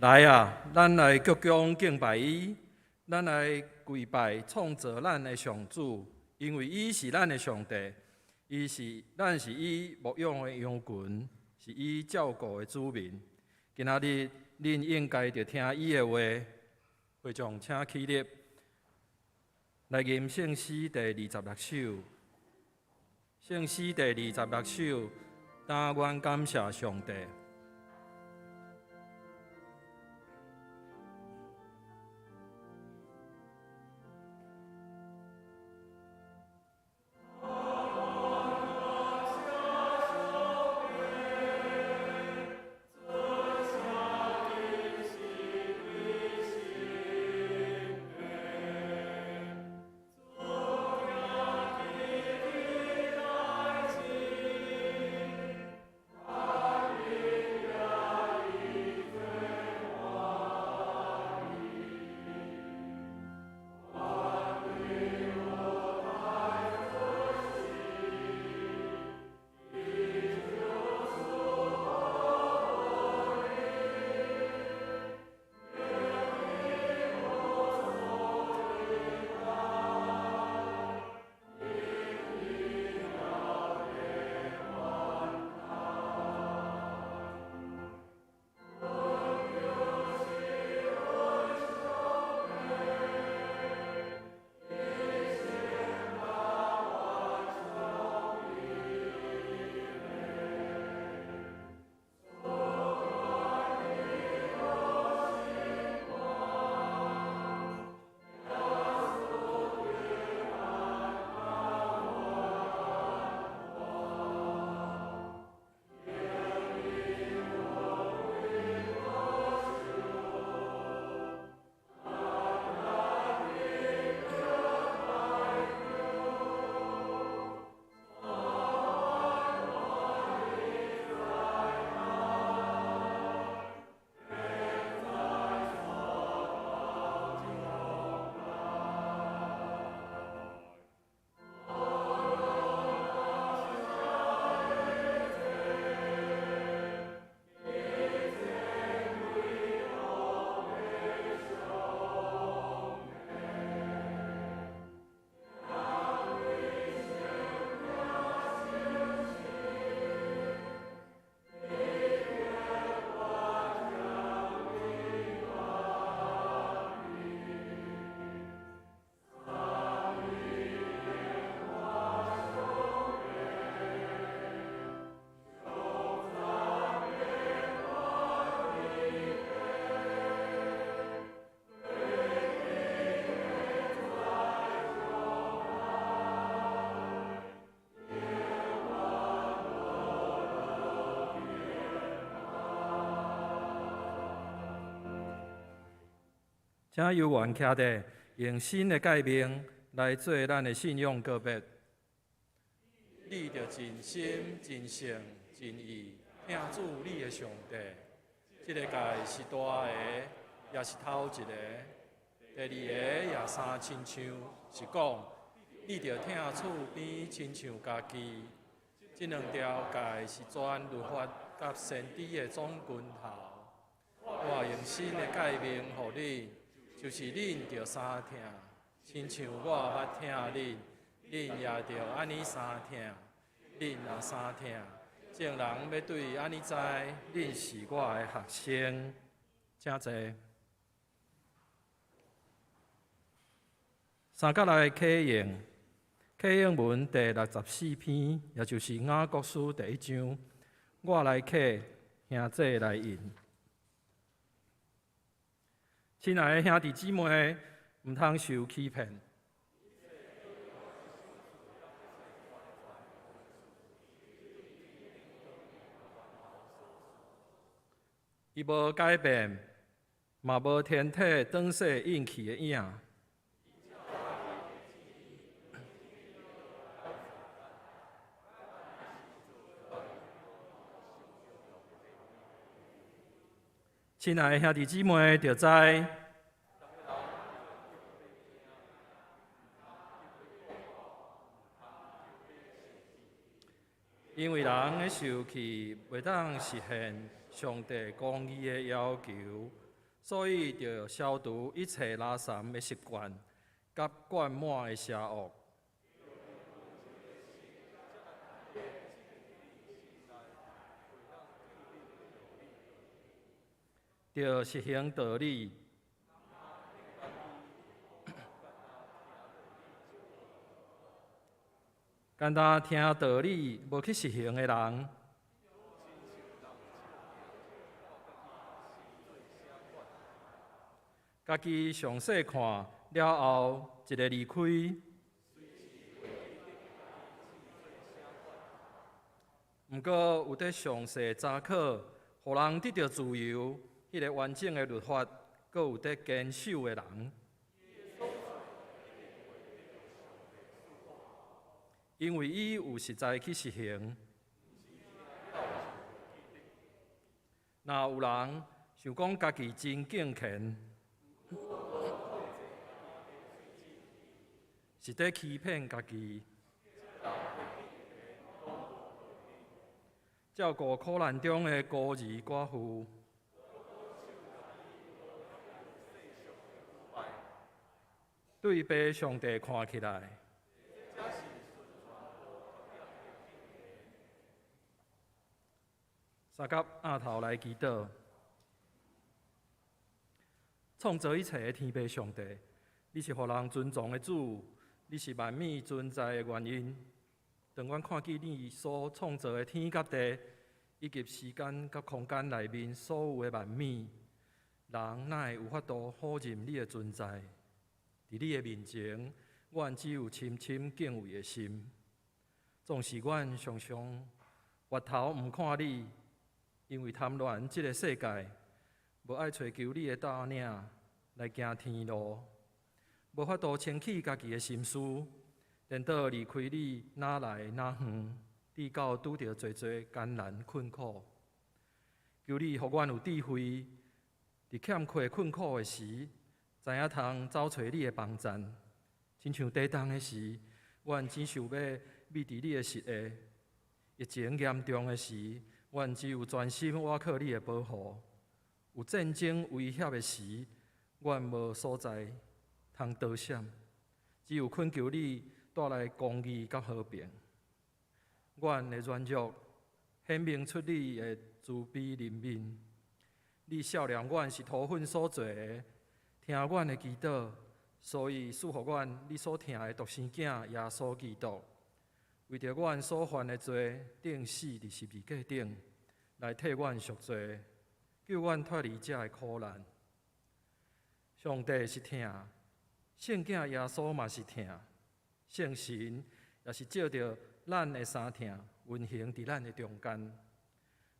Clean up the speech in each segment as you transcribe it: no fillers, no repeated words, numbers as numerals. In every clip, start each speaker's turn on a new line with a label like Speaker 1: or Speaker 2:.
Speaker 1: 來啊，咱來鞠躬敬拜伊，咱來跪拜創造咱的上主，因為伊是咱的上帝，伊是咱是伊牧養的羊群，是伊照顧的子民。今仔日恁應該著聽伊的話。會眾請起立，來吟聖詩第二十六首。聖詩第二十六首，但願感謝上帝。請有緣徛佇用新的誡命來做咱的信仰告別。你著盡心、盡性、盡意疼主你的上帝。這个誡是大个，也是頭一个。第二个也相親像，是講你著疼厝邊親像家己。這兩條誡是全律法佮先知的總根頭。我用新的誡命予恁，就是恁著相疼，親像我捌疼恁，恁也著按呢相疼。恁若相疼，眾人欲對按呢知，恁是我的學生。請坐。三角來啟應，啟應文第六十四篇，也就是雅各書第一章，我來啟，兄弟來應。親愛的兄弟姊妹，毋通受欺騙。伊無改變，嘛無天體轉世應去的影。親愛的兄弟姊妹，著知，因為人的受氣袂當實現上帝公義的要求，所以著消除一切垃圾的習慣，佮灌滿的邪惡。著實行道理。干焦聽道理，無去實行的人，家己詳細看了後，一个離開。毋過有佇詳細查考，予人得著自由，彼个完整的律法，閣有佇堅守的人。因為伊有實在去實行。若有人想講家己真敬虔，是佇欺騙家己。照顧苦難中的孤兒寡婦，對父上帝看起來，相佮奀頭來祈禱，創造一切的天父上帝，你是予人尊崇的主，你是萬物存在的原因。當阮看見你所創造的天佮地，以及時間佮空間內面所有的萬物，人哪會有法度否認你的存在？佇你的面前，阮只有深深敬畏的心。縱使阮常常回頭毋看你，因為貪戀這个世界，無愛揣求你的帶領來行天路，無法度清去家己的心思，顛倒離開你，哪來哪遠，直到拄著濟濟艱難困苦。求你予阮有智慧，佇欠缺困苦的時，知影通走揣你的幫贊。親像地動的時，阮只想欲覕佇你的膝下；疫情嚴重的時，阮只有專心倚靠你的保護。有戰爭威脅的時，阮無所在通逃閃，只有懇求你帶來公義佮和平。阮的軟弱顯明出你的慈悲憐憫。你惜念阮是塗糞所做的，聽阮的祈禱，所以賜予阮你所疼的獨生囝耶穌基督，為著阮所犯的罪，釘死佇十字架頂，來替阮贖罪，救阮脫離這个苦難。上帝是疼，聖囝耶穌嘛是疼，聖神也是藉著咱的三疼運行佇咱的中間。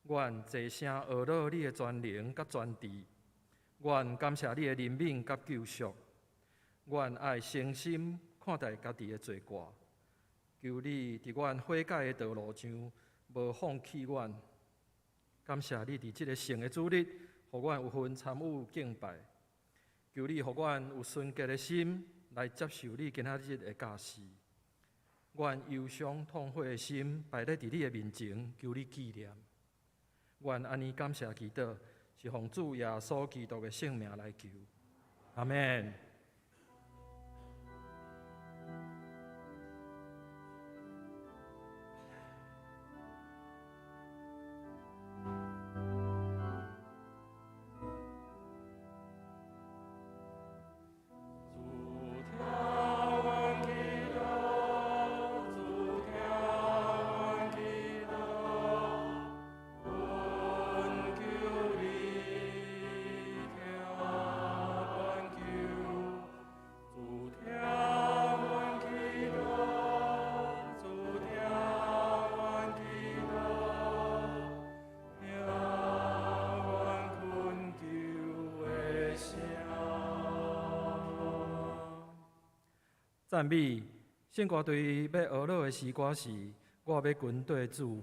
Speaker 1: 阮齊聲呵咾你的全能佮全智，阮感謝你的憐憫佮救贖。阮愛誠心看待家己的罪過，求你佇阮悔改的道路上無放棄阮。感謝你佇這个聖的主日，予阮有份參與敬拜。求你予阮有純潔的心來接受你今仔日的教示。阮憂傷痛悔的心擺咧佇你的面前，求你紀念。阮按呢感謝祈禱，是奉主耶穌基督的聖名來求。阿們。讚美聖歌隊欲呵咾的詩歌是《我欲跟綴主》。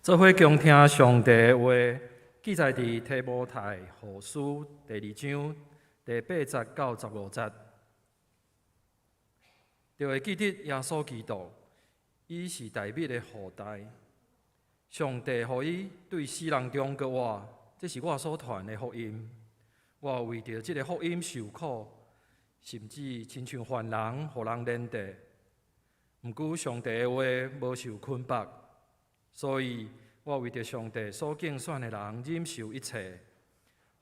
Speaker 1: 做伙恭聽上帝的話，記載佇提摩太後書第二章第八節到十五節。就會記得耶穌基督，伊是大衛的後代。上帝予伊對死人中閣活，這是我所傳的福音。我為著這个福音受苦，甚至親像犯人，予人連地。毋過上帝的話無受捆縛，所以我為著上帝所揀選的人忍受一切，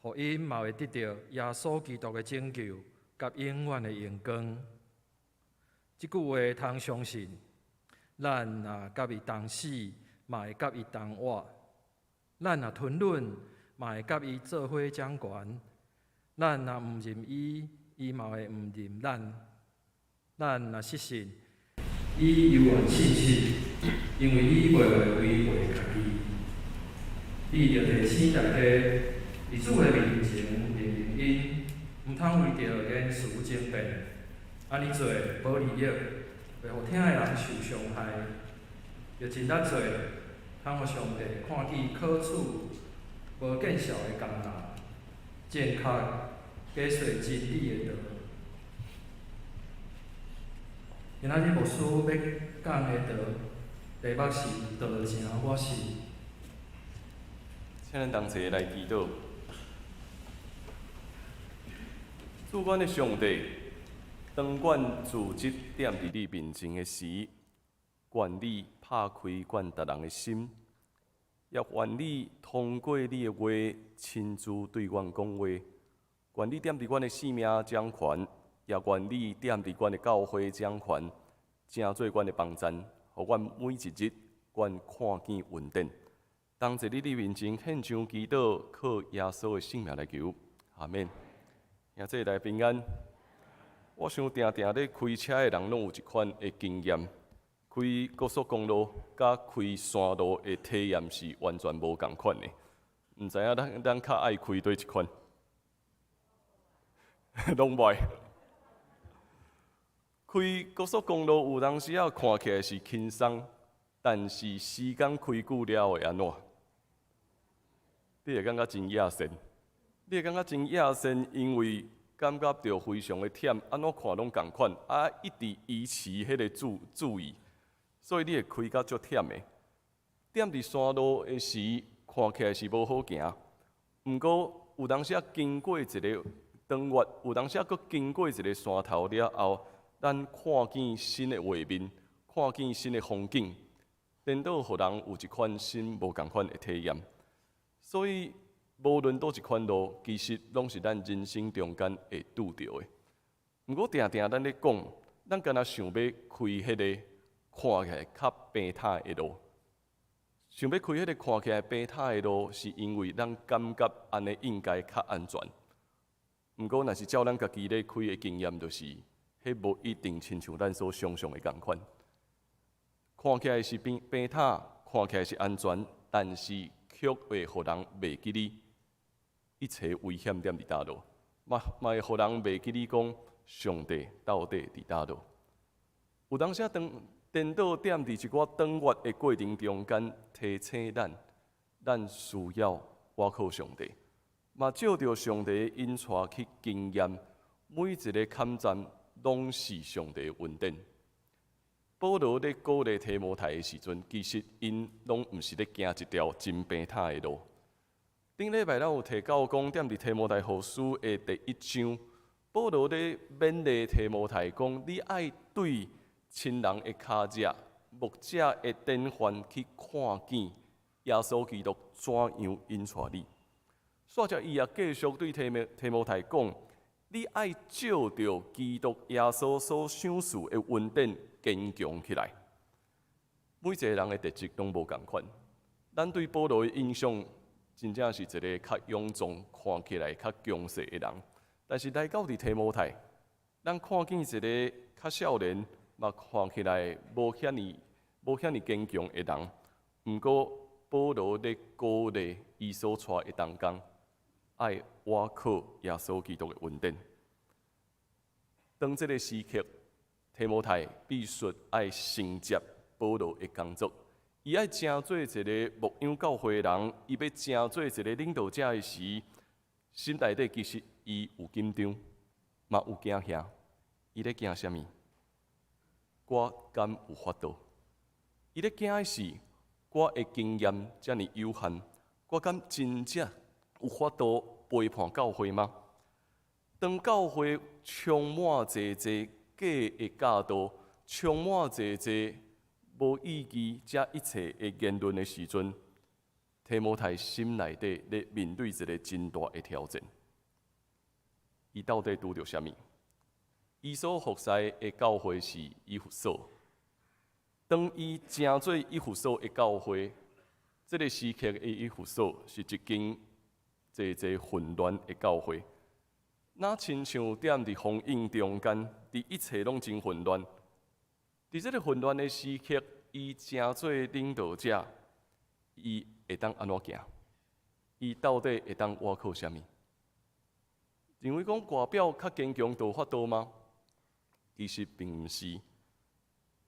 Speaker 1: 予𪜶嘛會得著耶穌基督的拯救，佮永遠的榮光。這句話通相信，咱若佮伊同死，嘛會佮伊同活；咱若吞忍，嘛會佮伊做伙掌權。咱若毋認伊，伊嘛會毋認咱。咱若失信，伊猶原信實，因為伊袂會違背家己。你著提醒大家，佇主的面前認認𪜶，毋通為著言辭爭辯，按呢做無利益，會予聽的人受傷害。著盡力做，通予上帝看見可取、無見效的工人，正確解說真理的道。今仔日牧師欲講的道，題目是道成我信。
Speaker 2: 請咱同齊來祈禱。主阮的上帝，當阮自責踮佇你面前的時，願你拍開阮逐人的心，也願你通過你的話親自對阮講話。願你踮佇阮的生命掌權，也願你踮佇阮的教會掌權，成做阮的幫贊，予阮每一日阮看見恩典。同齊佇你面前獻上祈禱，靠耶穌的聖名來求，阿們。兄弟來平安。我想定定咧開車的人攏有一款的經驗，開高速公路佮開山路的體驗是完全無仝款的。毋知影咱較愛開佗一款？攏袂。開高速公路有當時仔看起來是輕鬆，但是時間開久了會按怎？你會感覺真厭世，你會感覺真厭世，因為感覺著非常的忝，按怎看攏仝款，啊，一直維持彼个注意，所以你會開甲足忝的。踮佇山路的時，看起來是無好行，毋過有當時仔經過一个長月，有當時仔閣經過一个山頭了後，咱看見新的畫面，看見新的風景，顛倒予人有一款新無仝款的體驗。所以，無論佗一款路，其實攏是咱人生中間會拄著的。毋過，定定咱咧講，咱敢若想欲開彼个看起來較平坦的路，想欲開彼个看起來平坦的路，是因為咱感覺按呢應該較安全。毋過，若是照咱家己咧開的經驗，就是彼無一定親像咱所想像的仝款。看起來是平平坦，看起來是安全，但是卻會予人袂記得一切危險點佇佗落，嘛會予人袂記得講上帝到底佇佗落。有當時仔當顛倒踮佇一寡轉彎的過程中間，提醒咱，咱需要倚靠上帝，嘛藉著上帝的引帶去經驗每一个坎站，攏是上帝的恩典。保羅咧鼓勵提摩太的時陣，其實𪜶攏毋是咧行一條真平坦的路。頂禮拜咱有提到講，踮佇提摩太後書的第一章，保羅咧勉勵提摩太講：你愛對親人的跤跡、牧者的典範去看見耶穌基督怎樣引帶你。煞者伊也繼續對提摩太講：你愛照著基督耶穌所賞賜的恩典堅強起來。每一个人的特質攏無仝款。咱對保羅的印象，真正是一个較勇壯、看起來較強勢的人。但是來到佇提摩太，咱看見一个較少年，嘛看起來無遐爾堅強的人。毋過保羅咧鼓勵伊所帶的同工，愛倚靠耶穌基督的恩典。當這个時刻，提摩太必須愛承接保羅的工作，伊愛成做一个牧養教會的人，伊欲成做一个領導者的時，心內底其實伊有緊張，嘛有驚嚇。伊咧驚啥物？我敢有法度？伊咧驚的是，我的經驗遮爾有限，我敢真正有法度陪伴教會嗎？當教會充滿濟濟假的教導，充滿濟濟無意義遮一切的言論的時陣，提摩太心內底咧面對一個真大的挑戰。伊到底拄著啥物？伊所服侍的教會是以弗所。當伊成做以弗所的教會，這個時刻的以弗所是一間濟濟混亂的教會，若親像踮佇風湧中間，佇一切攏真混亂。佇這個混亂的時刻，伊成做領導者，伊會當按怎行？伊到底會當倚靠啥物？認為講外表較堅強就有法度嗎？其實並毋是。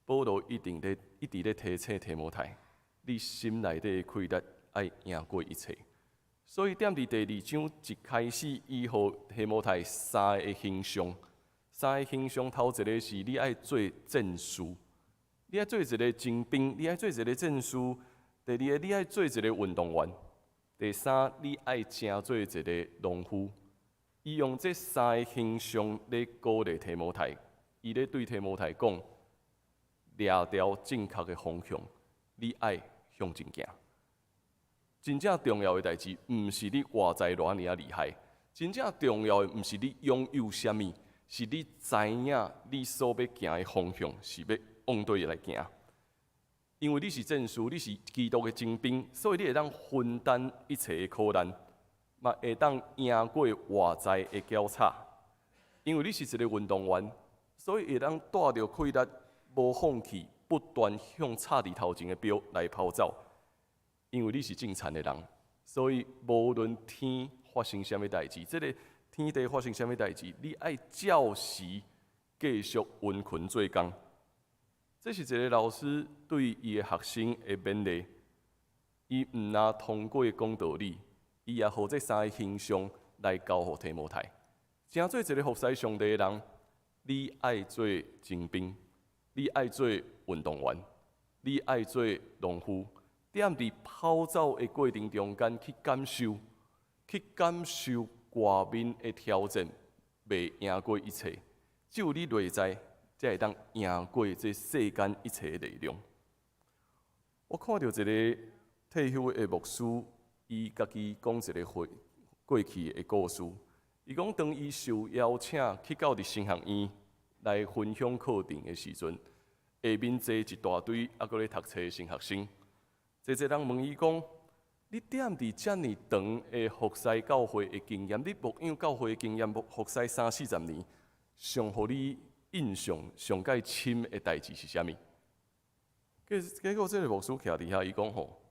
Speaker 2: 保羅一定咧一直咧提醒提摩太，你心內底的氣力愛贏過一切。所以踮佇第二章一開始，伊予提摩太三个形象，三個形象，頭一個是你愛做戰士，你愛做一個精兵，你愛做一個戰士。第二个，你愛做一個運動員。第三，你愛成做一個農夫。伊用這三个形象咧鼓勵提摩太，伊咧對提摩太講：掠著正確的方向，你愛向前行。真正重要的代誌，毋是你外在偌爾厲害，真正重要的毋是你擁有啥物，是你知影你所欲行的方向是欲往佗來行。因為你是戰士，你是基督的精兵，所以你會當分擔一切的苦難，嘛會當贏過外在的攪吵。因為你是一個運動員，所以會當帶著氣力，無放棄，不斷向插佇頭前的標來跑走。因為你是種田的人，所以無論天發生啥物代誌，這个天地發生啥物代誌，你愛照時繼續殷勤做工。這是一個老師對伊的學生的勉勵。伊毋但通過講道理，伊也予這三个形象來交予提摩太。成做一個服侍上帝的人，你愛做精兵，你愛做運動員，你愛做農夫。踮佇跑走的過程中間，去感受外面的挑戰，袂贏過一切。只有你內在，才會當贏過這世間一切的力量。我看著一個退休的牧師，伊家己講一个過過去的故事。伊講，當伊受邀請去到佇神學院來分享課程的時陣，下面坐一大堆猶閣咧讀冊的神學生。濟濟人問伊講：你踮佇遮爾長的服侍教會的經驗，你牧養教會的經驗，牧服侍三四十年，上予你印象上蓋深的代誌是啥物？結果，這个牧師徛佇遐，伊講吼，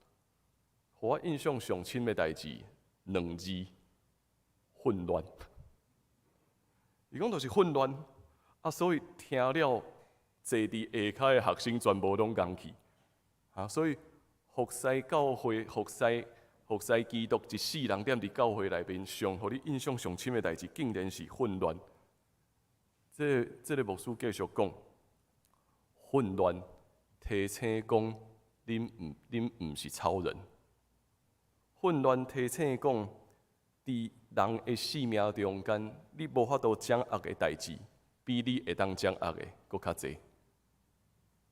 Speaker 2: 予我印象上深的代誌，兩字：混亂。伊講就是混亂，啊，所以聽了坐佇下跤的學生全部攏戇去，啊，所以服侍教會、服侍基督一世人，踮佇教會內面，上予你印象上深的代誌，竟然是混亂。這个牧師繼續講，混亂提醒講，恁毋是超人。混亂提醒講，佇人的生命中間，你無法度掌握的代誌，比你會當掌握的閣較濟。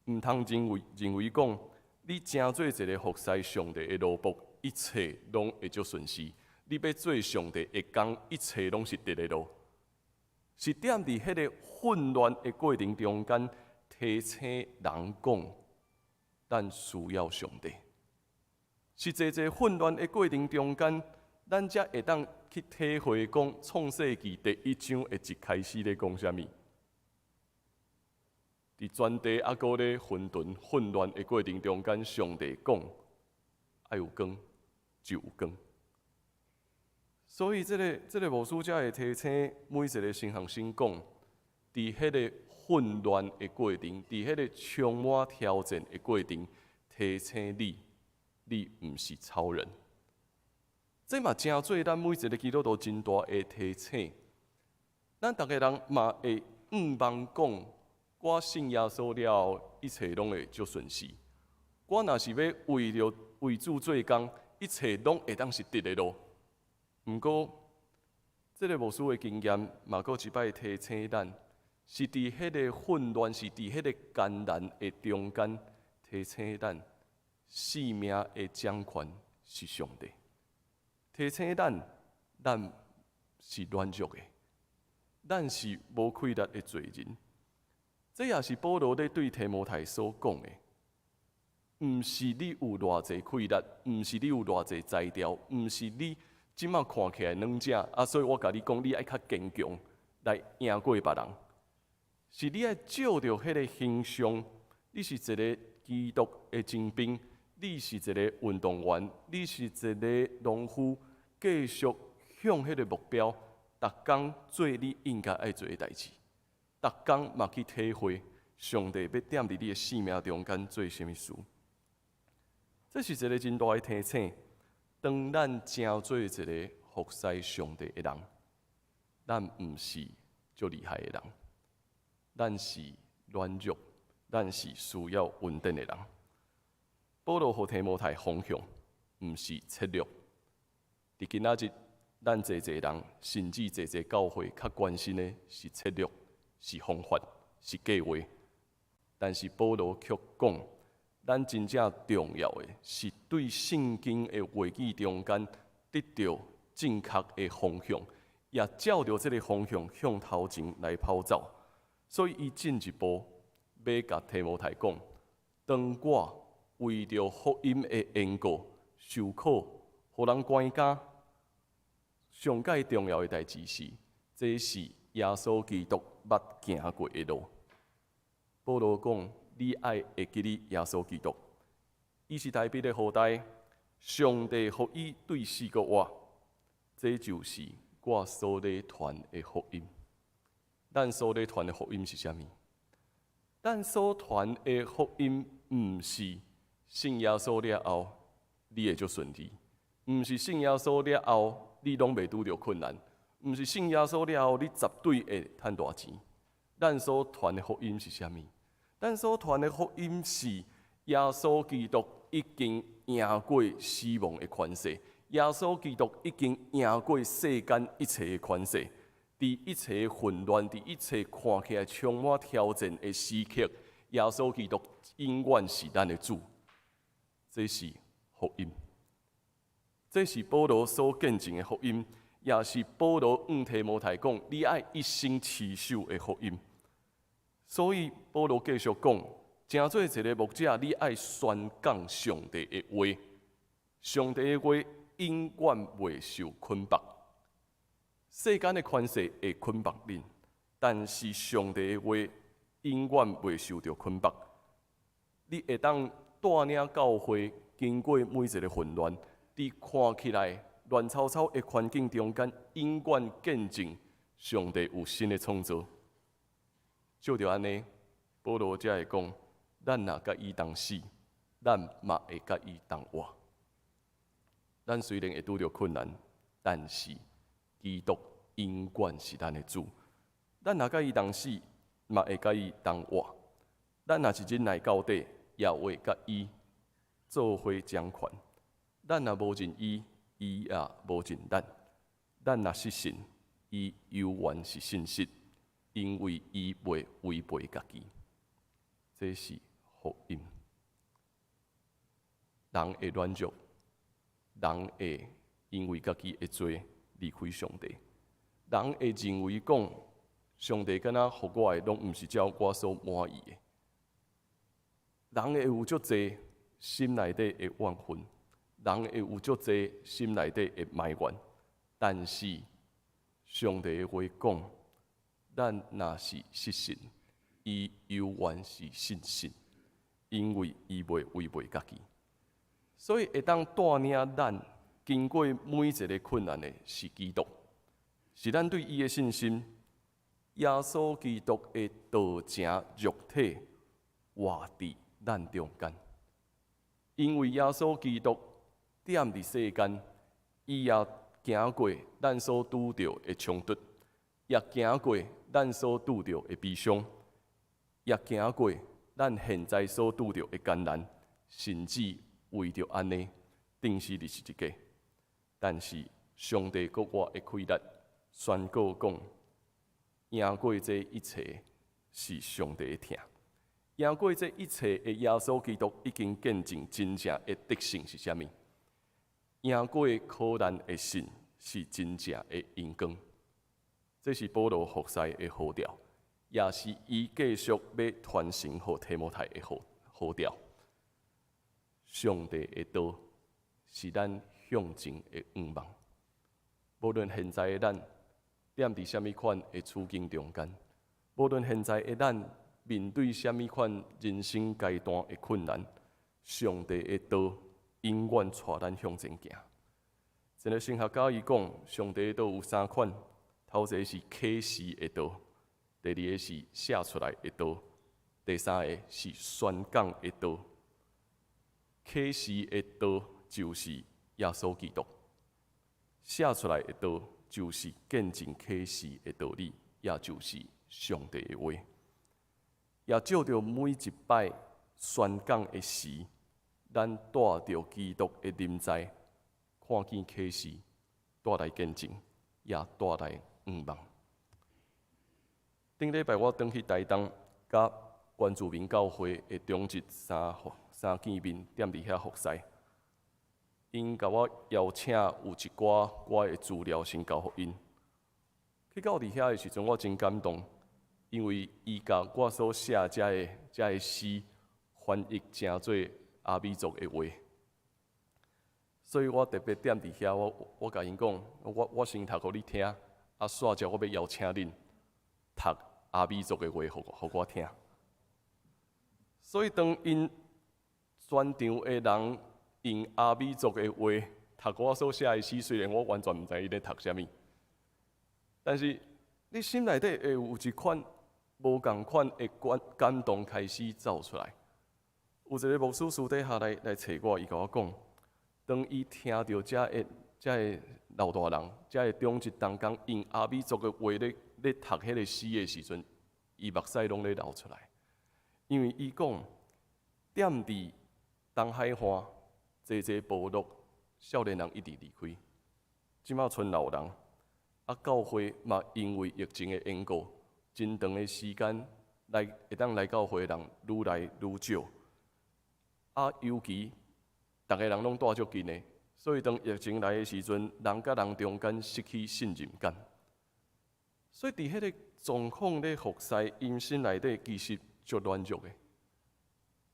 Speaker 2: 毋通認為講，你成做一个服侍上帝的奴僕，一切攏會足順遂。你欲做上帝的工，一切攏是直的路。是踮佇彼个混亂的過程中間，提醒人講，咱需要上帝。是濟濟混亂的過程中間，咱才會當去體會講創世記第一章的一開始咧講啥物。佇全地猶閣咧混沌混亂的過程中間，上帝講愛有光，就有光。所以，這个牧師才會提醒每一個神學生講，佇彼个混亂的過程，佇彼个充滿挑戰的過程，提提醒你，你毋是超人。這嘛成做咱每一个基督徒真大的提醒。咱逐个人嘛會向望講，我信耶穌了後，一切攏會足順遂。我若是欲為著為主做工，一切攏會當是直的路。毋過，這个牧師的經驗嘛，閣一擺提醒咱，是佇彼个混亂，是佇彼个艱難的中間，提醒咱，生命的掌權是上帝。提醒咱，咱是軟弱的，咱是無氣力的罪人。這也是保羅咧對提摩太所講的。毋是你有偌濟氣力，毋是你有偌濟才調，毋是你這馬看起來軟正，啊，所以我共你講，你愛較堅強來贏過別人。是你愛照著彼个形象，你是一个基督的精兵，你是一个運動員，你是一个農夫，繼續向彼个目標，逐工做你應該愛做的代誌，逐工嘛去體會上帝欲踮佇你的生命中間做啥物事。這是一个真大的提醒。當咱成做一个服侍上帝的人，咱毋是足厲害的人，咱是軟弱，咱是需要恩典的人。保羅予提摩太方向，毋是策略。佇今仔日，咱濟濟人，甚至濟濟教會，較關心的是策略，是方法，是計劃。但是保羅卻講，咱真正重要的是對聖經的話語中間得著正確的方向，也照著這个方向向頭前來跑走。所以，伊進一步欲共提摩太講：當我為著福音的緣故受苦，予人關監，上蓋重要的代誌是，這是耶穌基督捌行過的路。保羅講：你愛會記得耶穌基督，伊是大衛的後代，上帝予伊對死閣活，這就是我所咧傳的福音。咱所咧傳的福音是啥物？咱所傳的福音毋是信耶穌了後，你會足順利；毋是信耶穌了後，你攏袂拄著困難；毋是信耶穌了後，你絕對會趁大錢。咱所傳的福音是啥物？咱所傳的福音是耶穌基督已經贏過死亡的權勢，耶穌基督已經贏過世間一切的權勢。佇一切混亂、佇一切看起來充滿挑戰的時刻，耶穌基督永遠是咱的主。這是福音，這是保羅所見證的福音，也是保羅向提摩太講：你愛一生持守的福音。所以保羅繼續講，成做一个牧者，你愛宣講上帝的話，上帝的話永遠袂受捆綁。世間的權勢會捆綁恁，但是上帝的話永遠袂受著捆綁。你會當帶領教會經過每一个混亂，佇看起來亂糟糟的環境中間，永遠見證上帝有新的創造。照著按呢，保羅才會講：咱若佮伊同死，咱嘛會佮伊同活。咱雖然會拄著困難，但是基督永遠是咱的主。咱若佮伊同死，嘛會佮伊同活。咱若是忍耐到底，也會佮伊做伙掌權。咱若無認伊，伊也無認咱。咱若失信，伊猶原是信實，因為伊袂違背家己。這是福音。人會軟弱，人會因為家己的罪離開上帝。人會認為講，上帝敢若予我的攏毋是照我所滿意的。人會有足濟心內底的怨恨，人會有足濟心內底的埋怨，但是上帝的話講，咱若是失信，伊猶原是信實，因為伊袂違背家己。所以會當帶領咱經過每一个困難的是基督，是咱對伊的信心。耶穌基督的道成肉體活佇咱中間。因為耶穌基督踮佇世間，伊也行過咱所拄著的衝突，也行過咱所拄著的悲傷，也行過咱現在所拄著的艱難，甚至為著按呢，釘死佇十字架。但是上帝閣我的氣力宣告講，贏過這一切是上帝的疼。贏過這一切的耶穌基督已經見證真正的得勝是啥物。贏過苦難的信是真正的榮光。這是保羅服侍的號調，也是伊繼續欲傳承予提摩太的號號調。上帝的道是咱向前的向望。無論現在的咱踮佇啥物款的處境中間，無論現在的咱面對啥物款人生階段的困難，上帝的道永遠帶咱向前行。一個神學家伊講，上帝的道有三款，頭一個是啟示的道，第二個是寫出來的道，第三個是宣講的道。啟示的道就是耶穌基督，寫出來的道就是見證啟示的道理，也就是上帝的話。也借著每一擺宣講的時，咱帶著基督的臨在，看見啟示，帶來見證，也帶來向望。頂禮拜我轉去台東，佮原住民教會的長執三三見面，踮佇遐服侍。𪜶共我邀請有一寡我的資料先交予𪜶。去到佇遐的時陣，我真感動，因為伊共我所寫這个詩翻譯成做阿美族的話，所以我特別踮佇遐，我共𪜶講，我先讀予你聽，啊，煞才我欲邀請恁讀阿美族的話，予我聽。所以當𪜶全場的人用阿美族的話讀我所寫的詩，雖然我完全毋知伊咧讀啥物，但是你心內底會有一款無仝款的感感動開始走出來。有一個牧師私底下來揣我，伊共我講，當伊聽著遮个老大人、遮个長執同工用阿美族的話咧讀彼个詩的時陣，伊目屎攏咧流出來，因為伊講，踮佇東海岸，濟濟部落少年人一直離開，這馬賰老人，啊，教會嘛因為疫情的緣故，真長的時間來會當來教會的人愈來愈少。啊，尤其逐个人攏蹛足近的，所以當疫情來的時陣，人佮人中間失去信任感。所以佇彼个狀況咧服侍，𪜶心內底其實足軟弱的。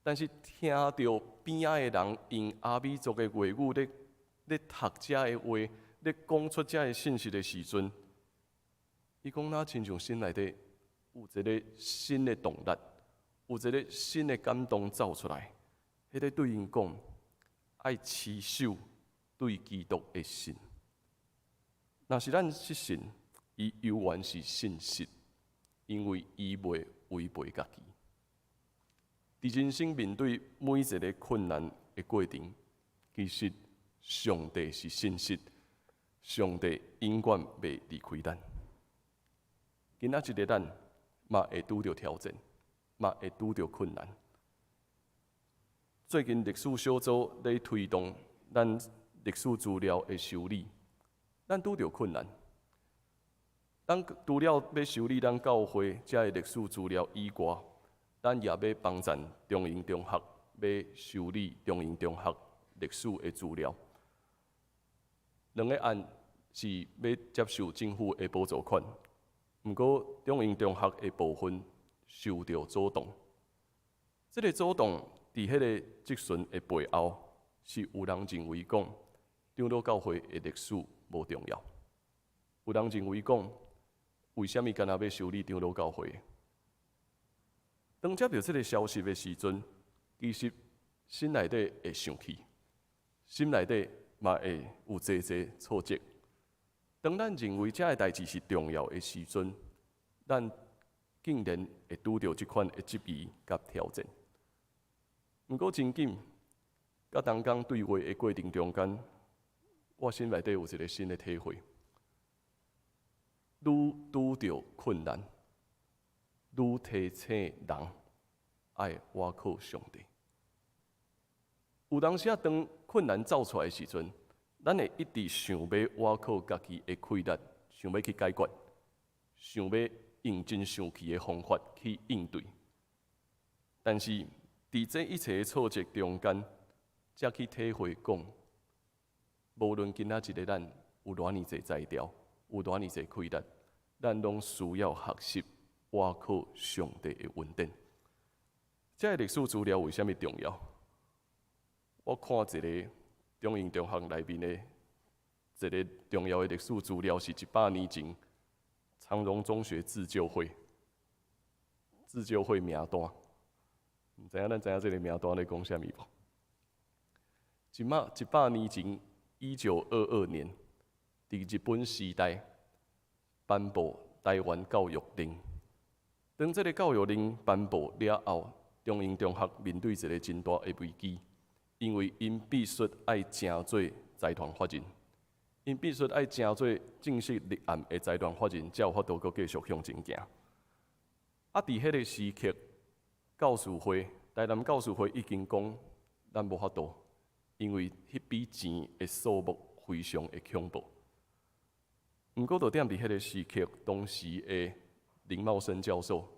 Speaker 2: 但是聽著邊仔的人用阿美族的話語咧讀遮个話，咧講出遮个信息的時陣，伊講若親像心內底有一个新的動力，有一个新的感動走出來。彼个對𪜶講，愛持守對基督的信。若是咱失信，伊猶原是信實，因為伊袂違背家己。佇人生面對每一个困難的過程，其實上帝是信實，上帝永遠袂離開咱。今仔日的咱嘛會拄著挑戰，嘛會拄著困難。最近歷史小組咧推動咱歷史資料的修理，咱拄著困難。咱除了欲修理咱教會遮个歷史資料以外，咱也欲幫贊中營中學，欲修理中營中學歷史的資料。兩个案是欲接受政府的補助款，毋過中營中學的部分受著阻擋。這个阻擋佇彼個質詢的背後，是有人認為講長老教會的歷史無重要。有人認為講，為啥物干焦欲修理長老教會？當接著這个消息的時陣，其實心內底會生氣，心內底嘛會有濟濟挫折。當咱認為這个代誌是重要的時陣，咱竟然會拄著這款的質疑佮挑戰。毋過真緊，佮同工對話的過程中間，我心內底有一個新的體會。愈拄著困難，愈提醒人愛倚靠上帝。有當時啊，當困難走出來的時陣，咱會一直想欲倚靠家己的氣力，想欲去解決，想欲用真生氣的方法去應對。但是，佇這一切的挫折中間，才去體會講，無論今仔日的咱有偌爾濟才調，有偌爾濟氣力，咱攏需要學習倚靠上帝的恩典。這个歷史資料為啥物重要？我看一个中英中學內面的一个重要的歷史資料，是100年前長榮中學自救會名單。毋知影咱知影這个名單咧講啥物無？一百年前，1922年，佇日本時代頒布台灣教育令。當這个教育令頒布了後，中英中學面對一个真大的危機，因為𪜶必須愛成做財團法人，𪜶必須愛成做正式立案的財團法人，才有法度閣繼續向前行。啊，佇彼个時刻，教師會，台南教師會已經講，咱無法度，因為彼筆錢的數目非常的恐怖。毋過，就踮佇彼个時刻，當時的林茂生教授，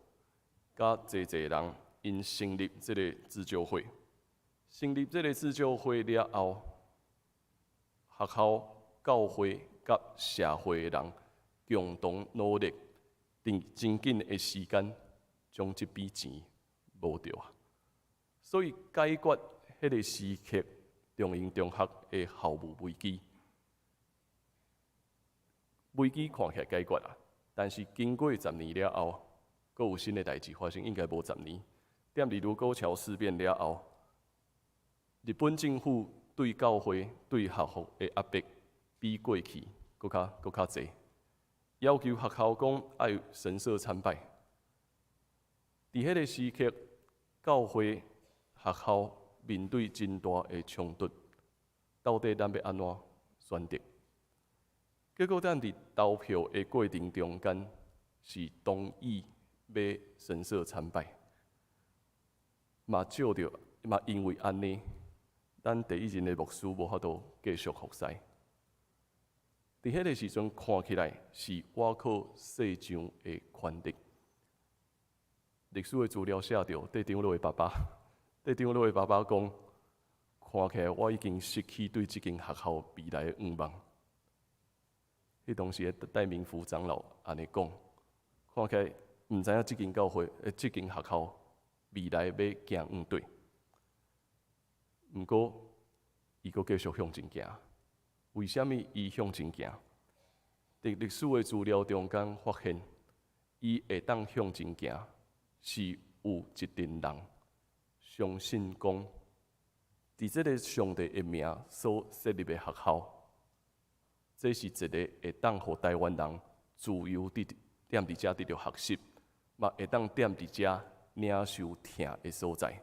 Speaker 2: 佮濟濟人，𪜶成立這个自救會。成立這个自救會了後，學校、教會佮社會的人共同努力，佇真緊的時間，將這筆錢募著啊。所以解決彼个時刻中英中學的校務危機，危機看起來解決啊，但是經過十年了後，閣有新的代誌發生，應該無十年。踮佇盧溝橋事變了後，日本政府對教會、對學校的壓迫比過去閣較濟，要求學校講愛神社參拜。佇彼个時刻，教會、學校面對真大的衝突，到底咱欲按怎選擇？結果，咱佇投票的過程中間是同意欲神社參拜，嘛借著嘛因為按呢，咱第一任的牧師無法度繼續服侍。佇彼个時陣看起來是倚靠世上的權力。歷史的資料寫著，戴長老的爸爸講，看起來我已經失去對這間學校未來的願望。彼當時的戴明福長老按呢講，看起來毋知影這間教會、這間學校未來欲行往佗。毋過，伊閣繼續向前行。為啥物伊向前行？佇歷史的資料中間發現，伊會當向前行，是有一陣人相信講，佇這个上帝的名所設立的學校，這是一个會當予台灣人自由佇踮佇遮得著學習，嘛會當踮佇遮領受疼的所在。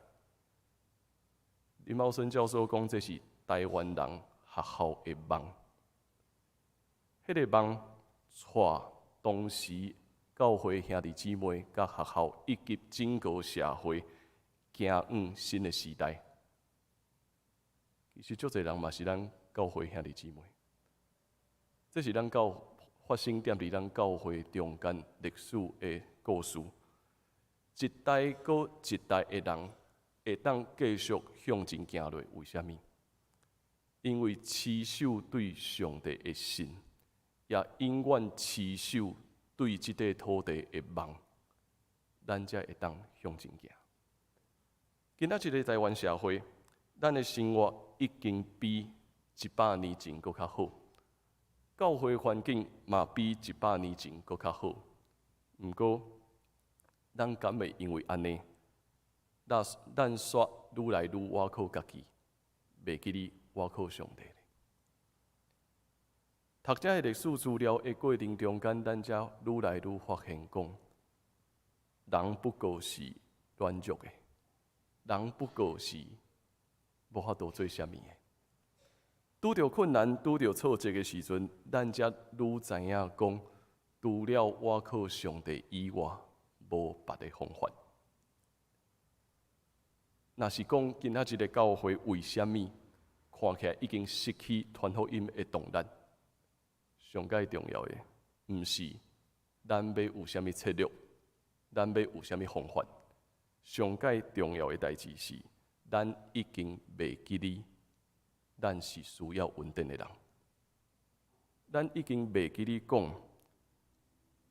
Speaker 2: 林茂生教授講，這是台灣人學校的夢。彼个夢帶當時教會兄弟姊妹佮學校以及整個社會行往新的時代。其實足濟人嘛是咱教會兄弟姊妹，這是咱教發生踮佇咱教會中間歷史的故事。一代閣一代的人會當繼續向前行落，為啥物？因為持守對上帝的信，也永遠持守對這塊土地的夢，咱才會當向前行。今仔這个台灣社會，咱的生活已經比100年前閣較好，教會環境嘛比100年前閣較好。毋過，咱敢會因為按呢，咱煞愈來愈倚靠家己，袂記得倚靠上帝。讀這个歷史資料的過程中間，咱才愈來愈發現講，人不過是軟弱的，人不過是無法度做啥物的。拄著困難、拄著挫折的時陣，咱才愈知影講，除了倚靠上帝以外，無別的方法。若是講今仔日的教會為啥物看起來已經失去傳福音的動力？上蓋重要的，毋是咱欲有啥物策略，咱欲有啥物方法。上蓋重要的代誌是，咱已經袂記得，咱是需要恩典的人。咱已經袂記得講，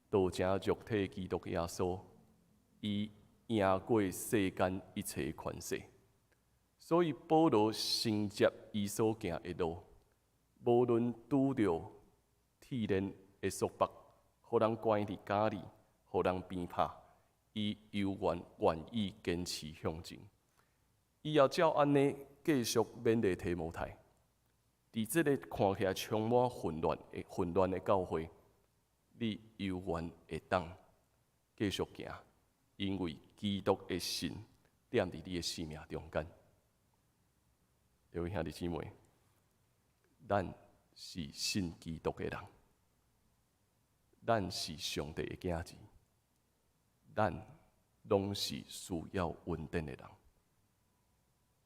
Speaker 2: 道成肉體基督耶穌，伊贏過世間一切權勢。所以保羅承接伊所行的路，無論拄著鐵鏈的束縛，予人關佇監裡，予人鞭拍，伊猶原願意堅持向前。伊也照按呢繼續勉勵提摩太。佇這个看起來充滿混亂的教會，你猶原會當繼續行，因為基督的信踮佇你的生命中間。各位兄弟姊妹，咱是信基督的人，咱是上帝的囝兒，咱攏是需要恩典的人。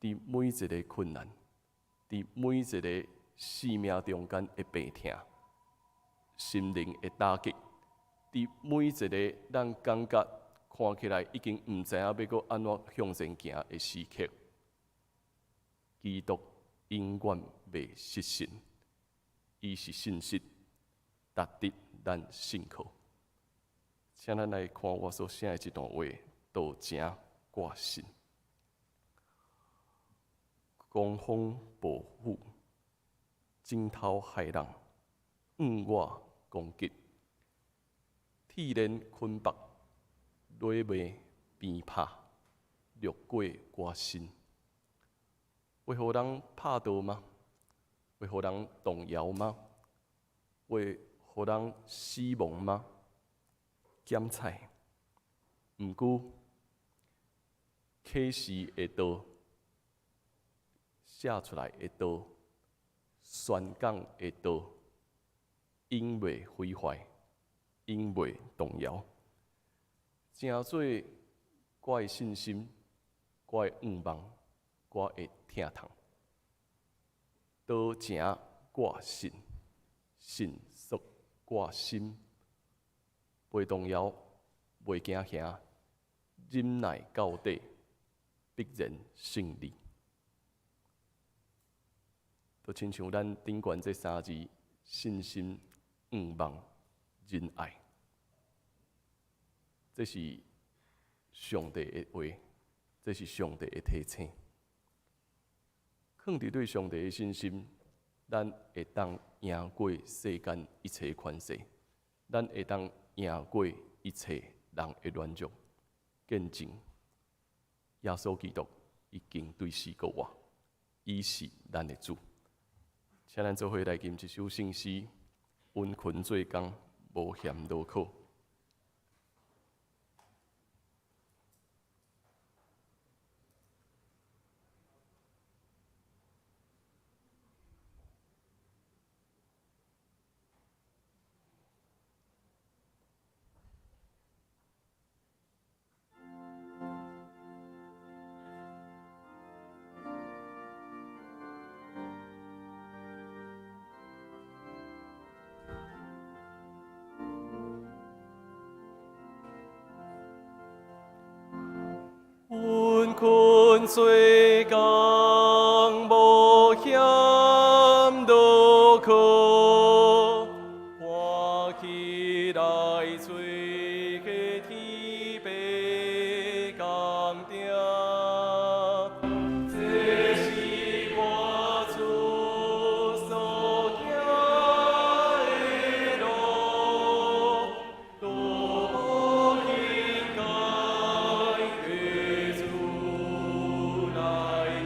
Speaker 2: 佇每一个困難，佇每一个生命中間的病痛、心靈的打擊，佇每一个咱感覺看起來已經毋知影欲閣按怎向前行的時刻，基督永遠袂失信，伊是信實，值得咱信靠。請咱來看我所寫的這段話，道成掛信。狂風暴雨，驚濤駭浪，向我攻擊，鐵鏈捆縛，詈罵鞭拍，掠過我身。會予人拍倒嗎？會予人動搖嗎？會予人死亡嗎？檢採，毋過啟示的道，寫出來的道，宣講的道，永袂毀壞，永袂動搖。成做我的信心，我的願望，我的疼痛，道成掛信，信束掛心，袂動搖，袂驚嚇，忍耐到底，必然勝利。就親像咱頂懸這三字：信心、願望、仁愛。這是上帝的話，這是上帝的提醒。囥佇對上帝的信心，咱會當贏過世間一切權勢，咱會當贏過一切人的軟弱。見證耶穌基督已經對死復活，伊是咱的主。請咱做伙來吟這首聖詩，殷勤做工，無嫌勞苦。殷勤做工，無嫌勞苦，歡喜來做個天父工廠。這是我主所行的路，路無應該的主來聽。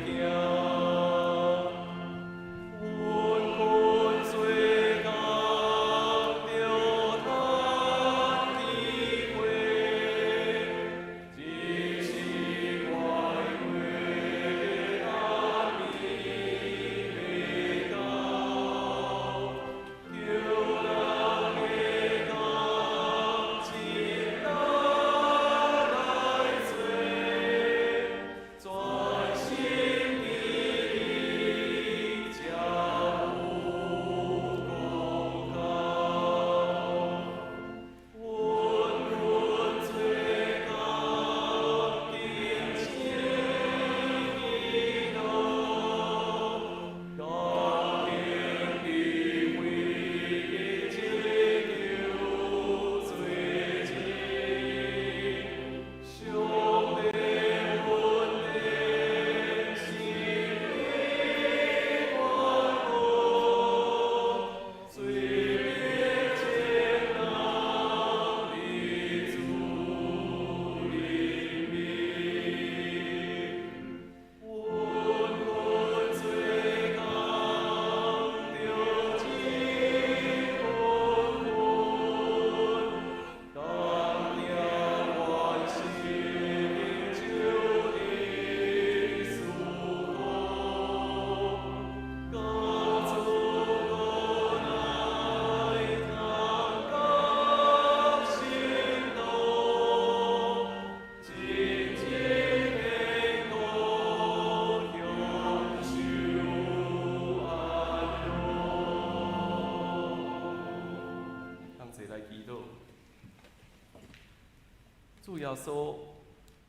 Speaker 2: 主耶穌，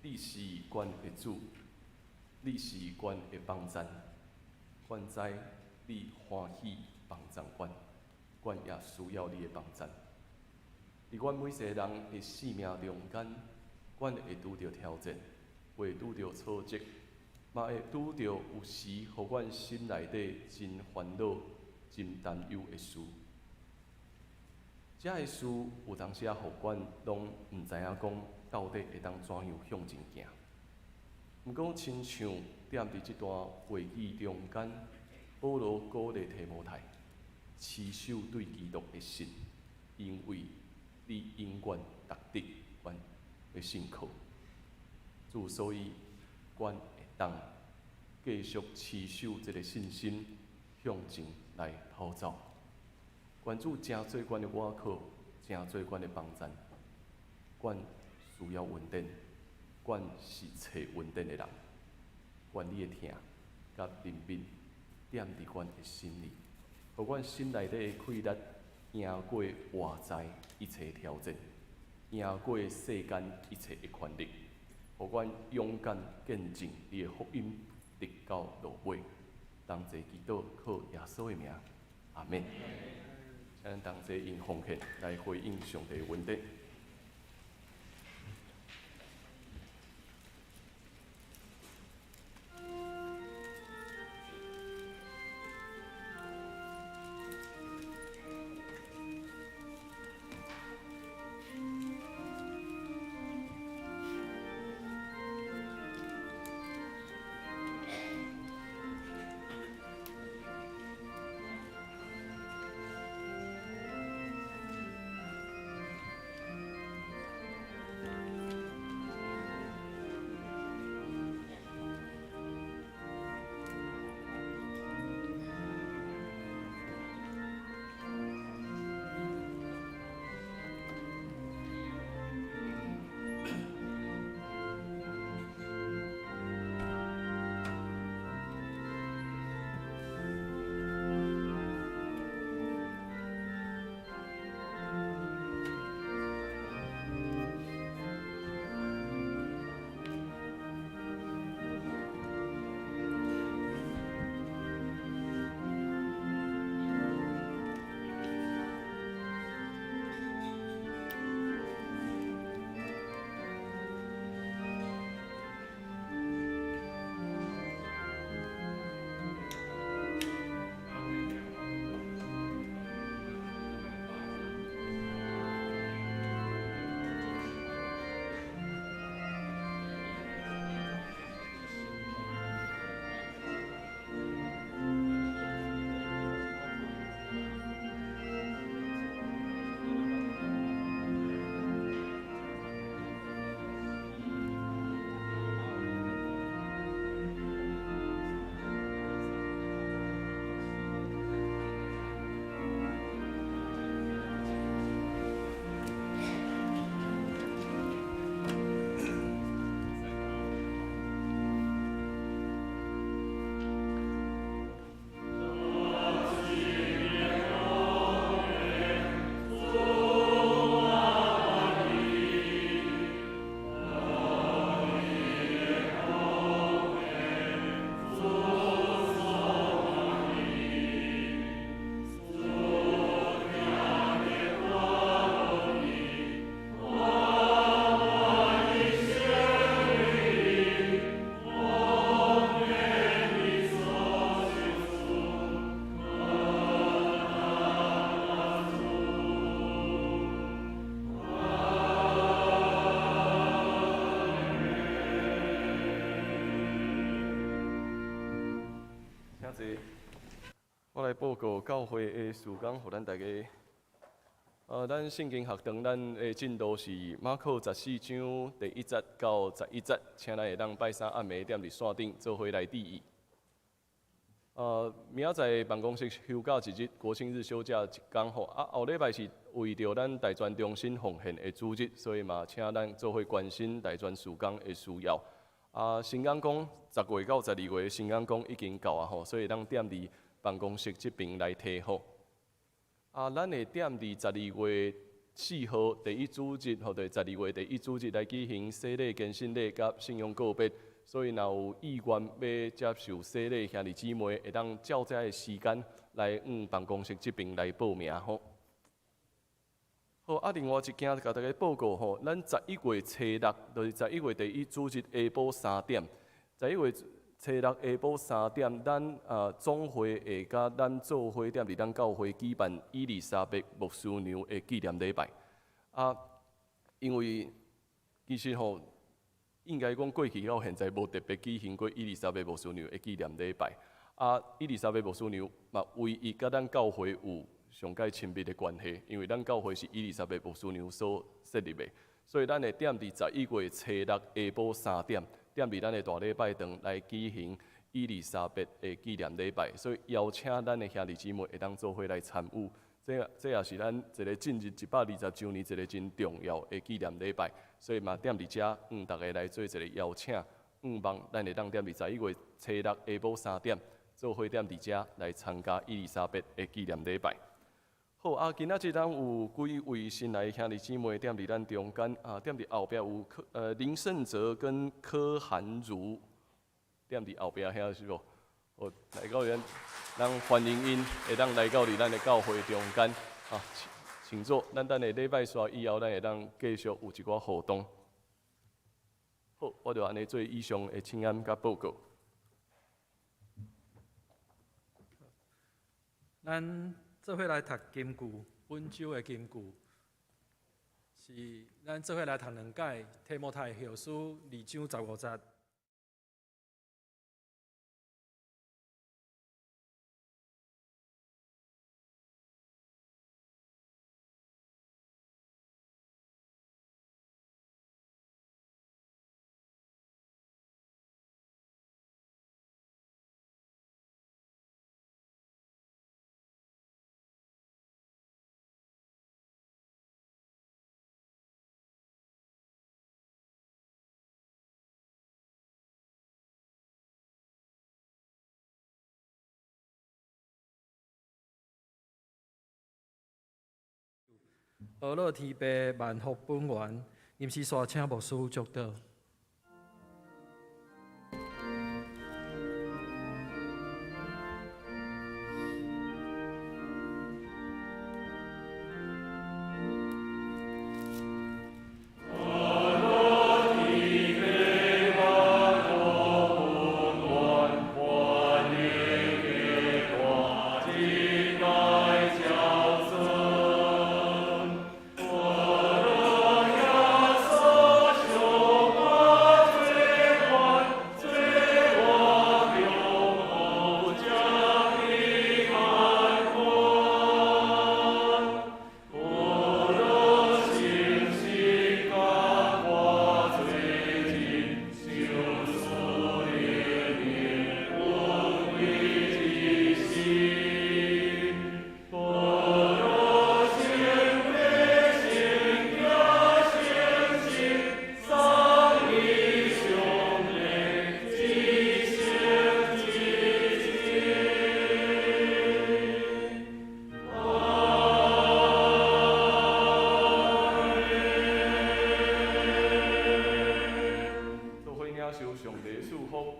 Speaker 2: 你是阮的主，你是阮的幫贊，阮知你歡喜幫贊阮，阮也需要你的幫贊。佇阮每一个人的生命中間，阮會拄著挑戰，會拄著挫折，嘛會拄著有時予阮心內底真煩惱、真擔憂的事。這个事有當時仔，予阮攏毋知影講到底會當怎樣向前行。毋過，親像踮佇這段話語中間，保羅鼓勵提摩太，持守對基督的信，因為你永遠值得阮的信靠。主，所以阮會當繼續持守這个信心，向前來跑走。願主成做阮的倚靠，成做阮的幫贊。阮需要恩典，阮是揣恩典的人。願你的疼佮憐憫踮佇阮的心裡，予阮心內底的氣力贏過外在一切挑戰，贏過世間一切的權力，予阮勇敢見證你的福音，直到落尾。同齊祈禱，靠耶穌的名，阿們。請咱同齊用奉獻來回應上帝的恩典。請坐。我來報告教會的事工，予咱大家。咱聖經學堂，咱的進度是馬可14章第1節到11節，請咱會當拜三暗暝踮佇線頂做伙來注意。明仔載辦公室休假一日，國慶日休假一工吼。啊，後禮拜是為著咱大專中心奉獻的主日，所以嘛，請咱做伙關心大專事工的需要。啊，新港講10月到12月，新港講已經到啊吼，所以當踮佇辦公室這邊來提吼。啊，咱會踮佇12月4號第一主日，吼，就是12月第一主日來舉行洗禮、堅信禮佮信仰告別。所以，若有意願欲接受洗禮兄弟姊妹，會當照這个時間來往辦公室這爿來報名吼。好，啊，另外一件共大家報告吼，咱十一月初六，就是十一月第一主日下晡三點，十一月初六下晡三點，咱總會會佮咱做伙踮佇咱教會舉辦伊麗莎白牧師娘的紀念禮拜。啊，因為其實吼，應該講過去到現在無特別舉行過伊麗莎白牧師娘的紀念禮拜。啊，伊麗莎白牧師娘嘛，唯一佮咱教會有上蓋親密的關係，因為咱教會是伊麗莎白牧師娘所設立的，所以咱會踮佇十一月初六下晡三點，踮佇咱的大禮拜堂來舉行伊麗莎白的紀念禮拜，所以邀請咱的兄弟姊妹會當做伙來參與。這也是咱一个進入120週年一个真重要的紀念禮拜，所以嘛踮佇遮，向大家來做一个邀請，向望咱會當踮佇十一月初六下晡三點，做伙踮佇遮來參加伊麗莎白的紀念禮拜。好啊，今仔日咱有幾位新來的兄弟姊妹踮佇咱中間啊，踮佇後壁有柯林勝哲跟柯涵如，踮佇後壁遐是無？好，來到咱，咱歡迎𪜶會當來到佇咱的教會中間啊，請坐。咱等下禮拜煞以後，咱會當繼續有一寡互動。好，我就按呢做以上的請安佮報告。
Speaker 1: 咱做伙來讀金句，本週的金句是咱做伙來讀兩擺提摩太後書二章十五節。阿樂天父萬福本源，臨時煞請牧師祝禱。
Speaker 2: 做伙領受上帝賜福，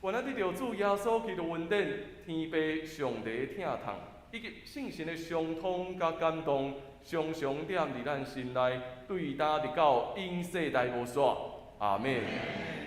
Speaker 2: 願咱得著主耶穌基督恩典、天父上帝疼痛，以及聖神的相通佮感動，常常踮佇咱心內，對今直到永世代無煞。阿們。